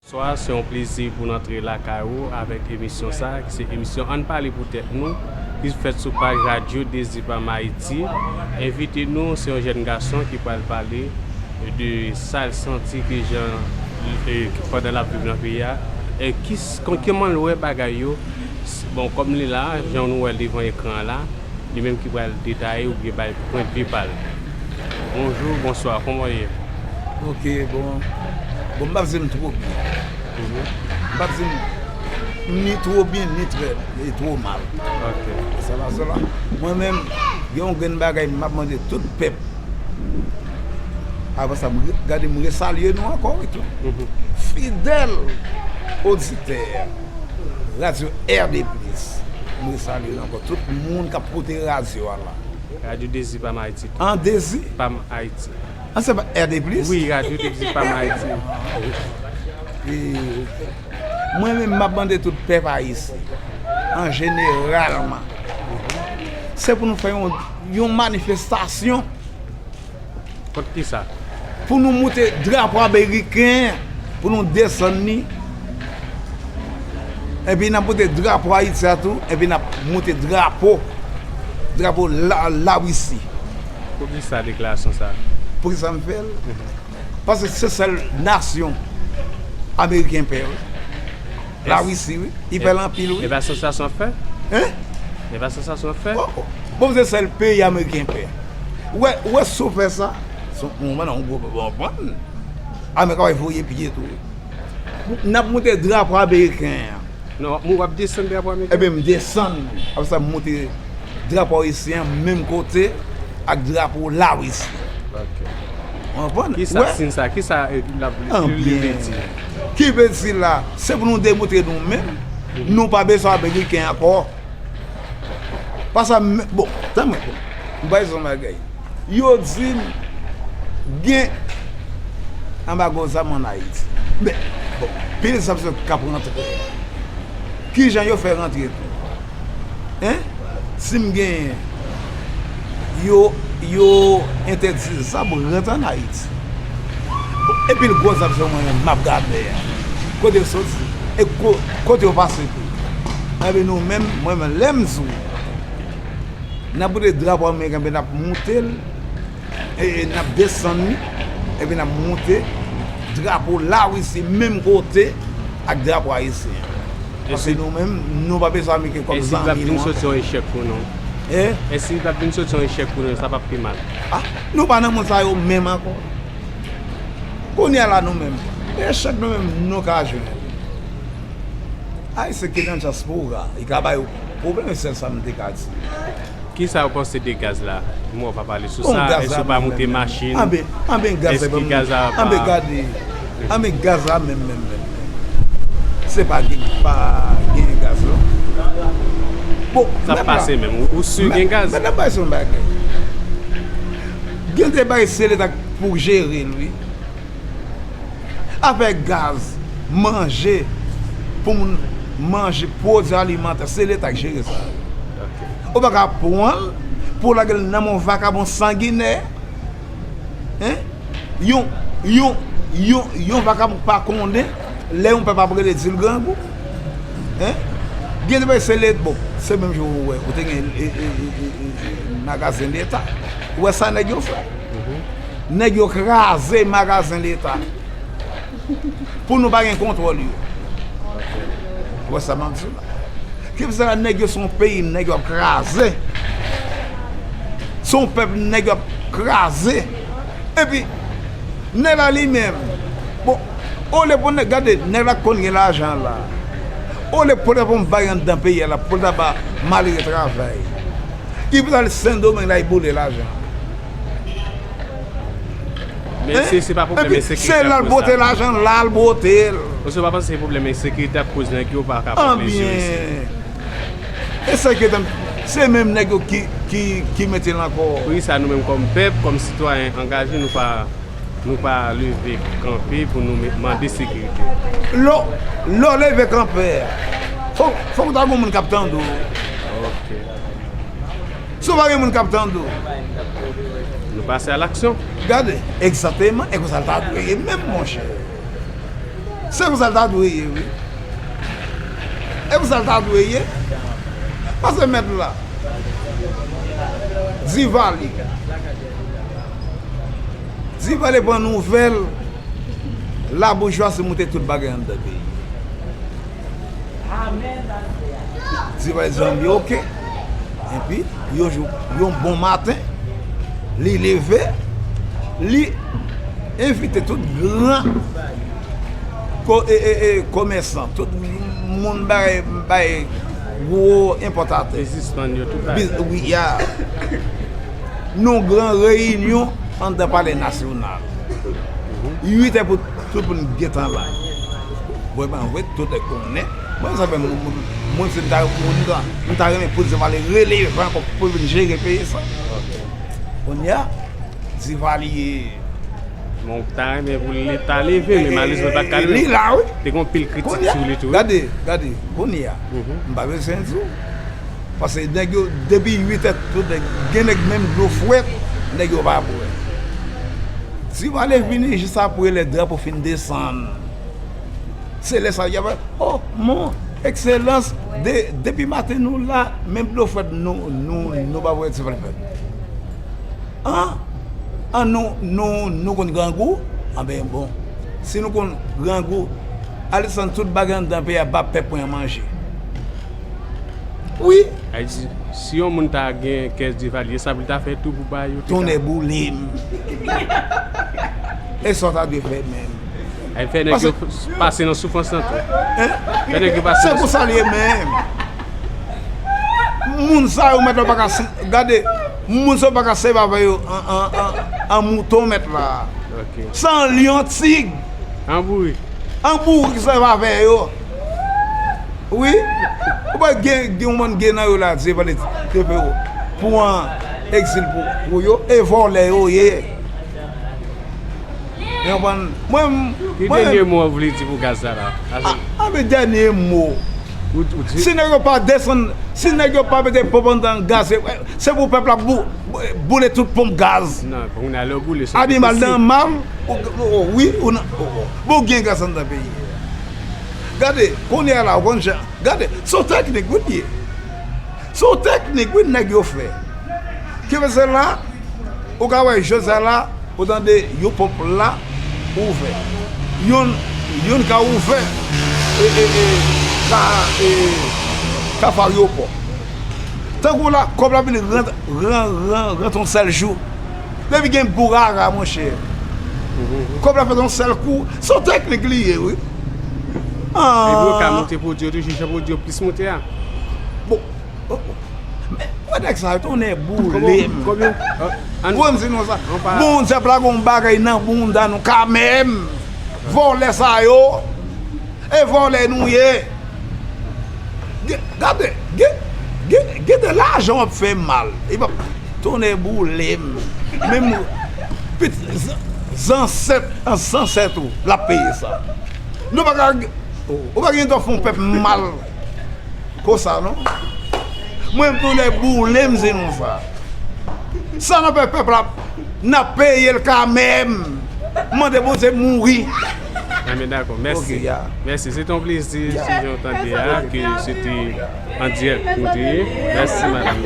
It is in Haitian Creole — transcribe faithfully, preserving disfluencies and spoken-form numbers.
Bonswa, se yon plezi pou n antre lakay ou avèk emisyon sa a, ki se emisyon Ann Pale Pou Tèt Nou, ki fèt sou paj Radyo Dezi Pam Ayiti. Envite nou, se yon jèn gason ki pral pale de sa l santi, ki jan, e, pandan l ap viv nan peyi a, e ki, kòman l wè bagay yo. Bon, kòm li la, jan nou wè l devan ekran an la, li menm ki pral detaye oubyen bay pwennvi pa l. Bonjou, bonswa, kòman w ye? Ok, bon. Bon, m p ap di m twò byen. M p ap di m ni twò byen, ni trè, e twò mal. Ok. Sa pa sèlman. Mwen menm, gen yon grenn bagay m ap mande tout pèp. Avan sa, m re- gade, m resalye nou ankò, wi, tou. Fidèl oditè Radyo R D plis, m resalye nou ankò. Tout moun k ap koute radyo a la. Radyo Dezi Pam Ayiti. An Dezi? Pam Ayiti. An se pa R D plis? Wi, Radyo Dezi Pam Ayiti. E, mwen menm, m ap mande tout pèp ayisyen, an jeneralman, se pou nou fè yon, yon manifestasyon. Kont kisa? Pou nou moute drapo ameriken an, pou nou desann li. Epi n ap moute drapo Ayiti a tou, epi n ap moute drapo, drapo la, Larisi. Poukisa deklarasyon sa a? Poukisa m fè l? Paske se sèl nasyon ameriken pè, wi. Larisi, wi. Li pè l anpil, wi. E pa sansasyon ap fè? Hein? E pa sansasyon ap fè? Oh, oh. Bon, se sèl peyi ameriken pè. Ou wè, ou wè si w fè sa, se yon moman nan yon gwo konprann. Amerik ap voye pye tou, wi. N ap moute drapo ameriken an. Non, w ap desann drapo ameriken? Ebyen, m desann. Apre sa, m moute drapo ayisyen an menm kote ak drapo Larisi. Ok. Ou konprann? Kisa siy sa? Kisa, eh, l ap, li, li vle di? Ki vle di la, se pou nou demontre nou menm, nou pa bezwen ameriken ankò. Paske, bon, tann mwen, bon, m bay zon bagay. Yo di m gen anbago zam ann Ayiti. Men, bon, pil zam sa k ap rantre. Kijan yo fè rantre tou? Hein? Si m genyen, yo, yo entèdi zam rantre ann Ayiti. Bon, e pil gwo zam sa mwen menm m ap gade a. Kote l soti? E ko-, kote yo pase tou? Epi nou menm, mwen menm, lè m di w, n ap moute drapo ameriken, epi n ap moute l, e, e n ap desann li, epi n ap moute drapo Larisi menm kote ak drapo ayisyen an. Paske nou menm, nou pa bezwen ameriken kòm zanmi nou an. E si l t ap vin soti yon echèk pou nou? Eh? E si l t ap vin soti yon echèk pou nou, sa p ap pi mal? Ah, nou pa nan mond sa yo menm ankò. Kounye a la nou menm, echèk nou menm, nou ka jwenn. Ayisyen ki nan dyaspora, li ka ba yo pwoblèm, e sèl sa m te ka di. Kisa w panse de gaz la? M wè w pa pale sou sa. Èske w pa moute machin? Anben, anben gaz la, èske gaz la pa... Anben gade, anben gaz la menm, menm, menm, menm. Se pa gen, pa gen gaz la. Bon, sa p pase menm. Ou, ou si gen gaz? Men, men, men, bay son bagay. Gen de bagay se leta pou jere l, wi. Afè gaz, manje, pou moun manje, pwodui alimantè, se leta k jere sa. Ok. Ou pa ka pran l pou w lage l nan men yon vakabon sanginè. Hein? Yon, yon, yon, yon vakabon k pa konnen lè yon pèp ap rele di l grangou. Hein? Gen de bagay se leta, bon, se menm jan ou wè, ou te gen, e, e, e, e, e, magazen leta. Ou wè sa nèg yo fè? Nèg yo kraze magazen leta. Pou nou pa gen kontwòl yo. Ou wè sa m ap di w la? Ki fè sa, nèg yo se yon peyi nèg yo ap kraze. Se yon pèp nèg yo ap kraze. Epi, nèg la li menm, bon, olye pou nèg, gade, nèg la konn gen lajan la. Olye pou l ta pran yon bagay anndan peyi a la, pou l ta ba malere travay. Li pou t al Sendomeng la, li boule lajan. Men se, se pa pwoblèm ensekirite. Epi, se la l bwote lajan, la l bwote l. Ou pa panse se pwoblèm ensekirite ak koz nèg yo pa ka pran plezi yo isi? Anben, ensekirite, se menm nèg yo ki, ki, ki mete l ankò. Poukisa nou menm kòm pèp, kòm sitwayen angaje, nou pa, nou pa leve kanpe pou nou me-, mande sekirite? Lè w, lè w leve kanpe a, fòk, fòk ta gen moun k ap tande w. Ok. Si w pa gen moun k ap tande w. Nou pase a laksyon. Gade, egzakteman, e konsa l ta dwe ye menm, monchè. Se konsa l ta dwe ye, wi. E konsa l ta dwe ye. Paske mèt la, Divaly, Divaly pran nouvèl, laboujwasi moute tout bagay anndan peyi. Divaly zanmi, oke. Epi, yon jou, yon bon maten, li leve, li envite tout gran ko-, e, e, e, komèsan, tout moun bay, bay gwo enpòtatè. Biznismann yo, tout bagay. Biz-, wi, ya. Yon gran reyinyon anndan Palè Nasyonal. Uit è pou tout moun gentan la. Bon, ebyen, wi, tout nèg konnen. Mwen, sa fè moun, moun, moun, si m ta, moun, m ta, m ta renmen pou Divaly releve ankò pou l vin jere peyi sa. Kounye a, Divaly. Bon, m ta renmen pou Leta leve, men malerezman, l pa t ka leve. Li la, wi. Te gen anpil kritik sou li tou, wi. Gade, gade, kounye a, m pa bezwen di w. Paske nèg yo, depi uit è, tout nèg, gen nèg menm dlo frèt, nèg yo pa bwè. Divaly vini jis apre lè drapo fin desann. Se lè sa y ap, oh, mon ekselans, de, depi maten nou la, menm dlo frèt nou, nou, nou pa bwè Divaly frèt. An, an nou, nou, nou konn grangou? Anben, bon. Si nou konn grangou, al desann tout bagay anndan peyi a, ba pèp mwen an manje. Wi. Ay, si, si yon moun ta gen kè Divaly, sa pou l ta fè tou pou ba yo te ka. Tonnè boule m. E sa w ta dwe fè menm. Ay, fè nèg yo pase nan soufrans lan tou. Hein? Fè nèg yo pase. Se konsa l ye menm. Moun sa yo mèt la pa ka se-, gade, moun sa yo pa ka sèvi avè yo an, an, an, an mouton mèt la. Ok. Se an lyon, tig. An bourik. An bourik sèvi avè yo. Wi. Ou pa gen, gen yon bann gen nan yo la, Divaly te fè yo pran egzil pou, pou yo, e vòlè yo ye. Ou konprann? Mwen, ki dènye mo w vle di pou gaz la la? A, a, men dènye mo. Si nèg yo pa desann, si nèg yo pa mete ponp anndan gaz, se, se pou pèp la bou-, boule tout ponp gaz. Non, pou nou ale boule, se animal nan mal, ou, ou, ou, wi, ou nan, ou, ou, bon, gen gaz anndan peyi. Gade, kounye a la, ou konn jan, gade, se yon teknik, wi, l ye. Se yon teknik, wi, nèg yo fè. Ki fè se la, ou ka wè jodi a la, ou tande yon ponp la ouvè. Youn, youn ka ouvè, e, e, e, ka, e, ka fè ayewopò. Tankou la, kòb la vin rant, ran-, ran-, rant yon sèl jou. Depi gen bourara, monchè. Kòb la fè yon sèl kou. Se yon teknik li ye, wi. Epi yo ka monte pwodui yo toujou, jan pwodui yo plis monte a. Bon, oh, oh. Men, wè nèg sa yo, tonnè boule m. Kòman, kòman, ah, an-, wè m di nou sa. Bon, dyab la gon bagay nan bounda nou kanmenm. Vòlè sa yo. E vòlè nou ye. Ge-, gade, ge-, ge-, gade lajan w ap fè mal. E p ap tonnè boule m. Menm pit-, z-, zansèt, zansèt ou, l ap peye sa. Nou pa ka, ou pa gen dwa fè yon pèp mal konsa, non. Mwen, m tonnè boule m, se nou sa. Sa n ap fè pèp la, n ap peye l kanmenm. Mande Bondye mouri. Anben, dakò. Mèsi. Ok, ya. Mèsi. Se te yon plezi, ya, si jan w tande a, ke se te an dirèk nou te ye. Mèsi, madanm.